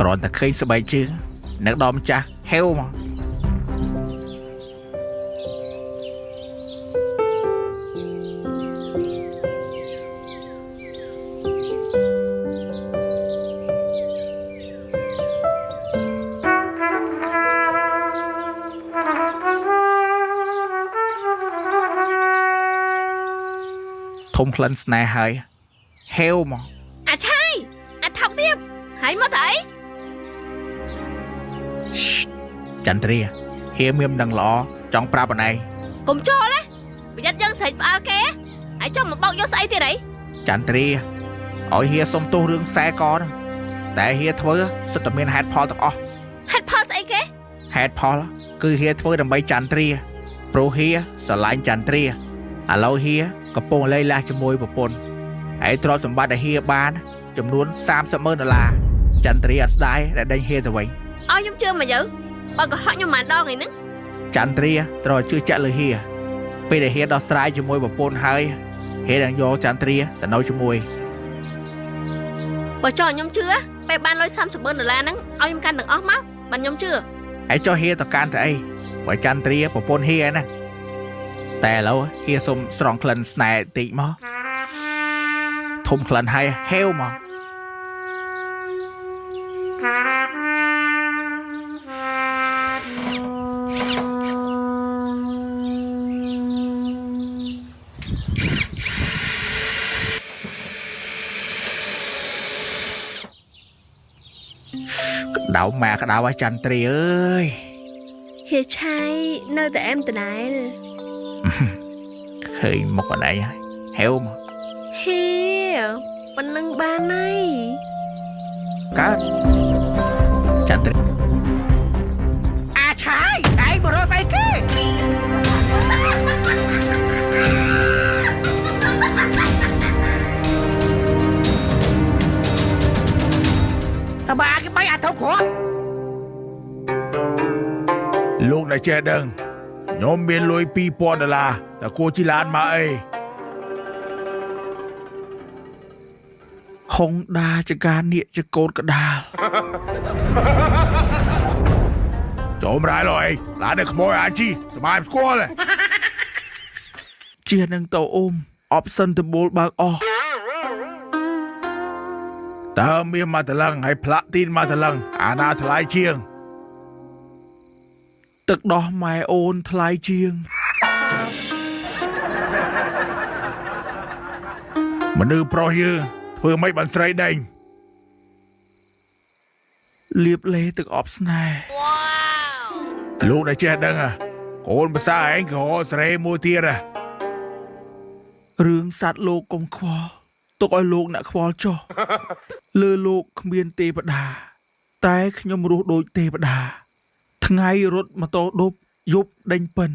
គ្រាន់តែឃើញស្បែកជើងនឹកដល់ម្ចាស់ហេវមក ធំក្លិនស្នេហ៍ហើយហេវមក អាឆាយអាថោកទៀតហើយមកទៅអី ចន្ទ្រាហៀមានមិនដឹងល្អចង់ប្រាប់អនឯង កុំចូលណាប្រយ័ត្នយើងស្រែកផ្អើលគេហើយចង់មកបោកយកស្អីទៀតអី ចន្ទ្រាឲ្យហៀសុំទោសរឿងខ្សែកហ្នឹងតែហៀធ្វើសិតតែមានហេតុផលទាំងអស់ ហេតុផលស្អីគេ ហេតុផលគឺហៀធ្វើដើម្បីចន្ទ្រាព្រោះហៀស្រឡាញ់ចន្ទ្រាឥឡូវហៀកំពុងលេងលះជាមួយប្រពន្ធហើយទ្រព្យសម្បត្តិដែលហៀបានចំនួន30ម៉ឺនដុល្លារចន្ទ្រាអត់ស្ដាយដែលដេញហៀទៅវិញ ឲ្យខ្ញុំជឿមកយើបើកុហកខ្ញុំមិនដងឯហ្នឹង ចន្ទ្រាត្រូវជឿជាក់លើហៀពេលដែលហៀដោះស្រាយជាមួយប្រពន្ធហើយហៀនឹងយកចន្ទ្រាទៅនៅជាមួយ បើចង់ឲ្យខ្ញុំជឿពេលបានលុយ30ម៉ឺនដុល្លារហ្នឹងឲ្យខ្ញុំកាន់ទាំងអស់មកបានខ្ញុំជឿ ហើយចុះហៀទៅកាន់ទៅអីបើចន្ទ្រាប្រពន្ធហៀឯណាតែឥឡូវហៀសុំស្រង់ក្លិនស្នេហ៍តិចមកធំក្លិនហើយហេវមកក្តៅមកក្តៅហើយចន្ទ្រាអើយ ហៀឆាយនៅតែអែមដដែល ឃើញមុខអនឯងហើយហេវមក ហៀប៉ុណ្ណឹងបានហើយ កើតចន្ទ្រាអាឆាយឯងមករកស្អីគេ តើបើអាគេបីអាត្រូវគ្រាប់ លោកអ្នកចេះដឹងខ្ញុំមានលុយ2000ដុល្លារតែគួរជីឡានមកអីហុងដាចកានៀកចកូតកដាលចូលមរៃលុយឡាននេះក្មួយអាជីស្បាយស្គាល់ជានឹងតោអ៊ុំអបសិនតបូលបើកអស់តើមានមកតឡឹងហើយផ្លាក់ទីនមកតឡឹងអាណាថ្លៃជាង ទឹកដោះម៉ែអូនថ្លៃជាងមនុស្សប្រុសយើងធ្វើមិនបានស្រីដេញលៀបលេទឹកអប់ស្នេហ៍លោកដែលចេះដឹងហ៎កូនភាសាឯងក៏រកស្រីមួយទៀតហ៎រឿងសត្វលោកកុំខ្វល់ទុកឲ្យលោកអ្នកខ្វល់ចុះលើលោកគ្មានទេវតាតែខ្ញុំរស់ដូចទេវតា ថ្ងៃរត់ម៉ូតូឌុបយប់ដេញពិន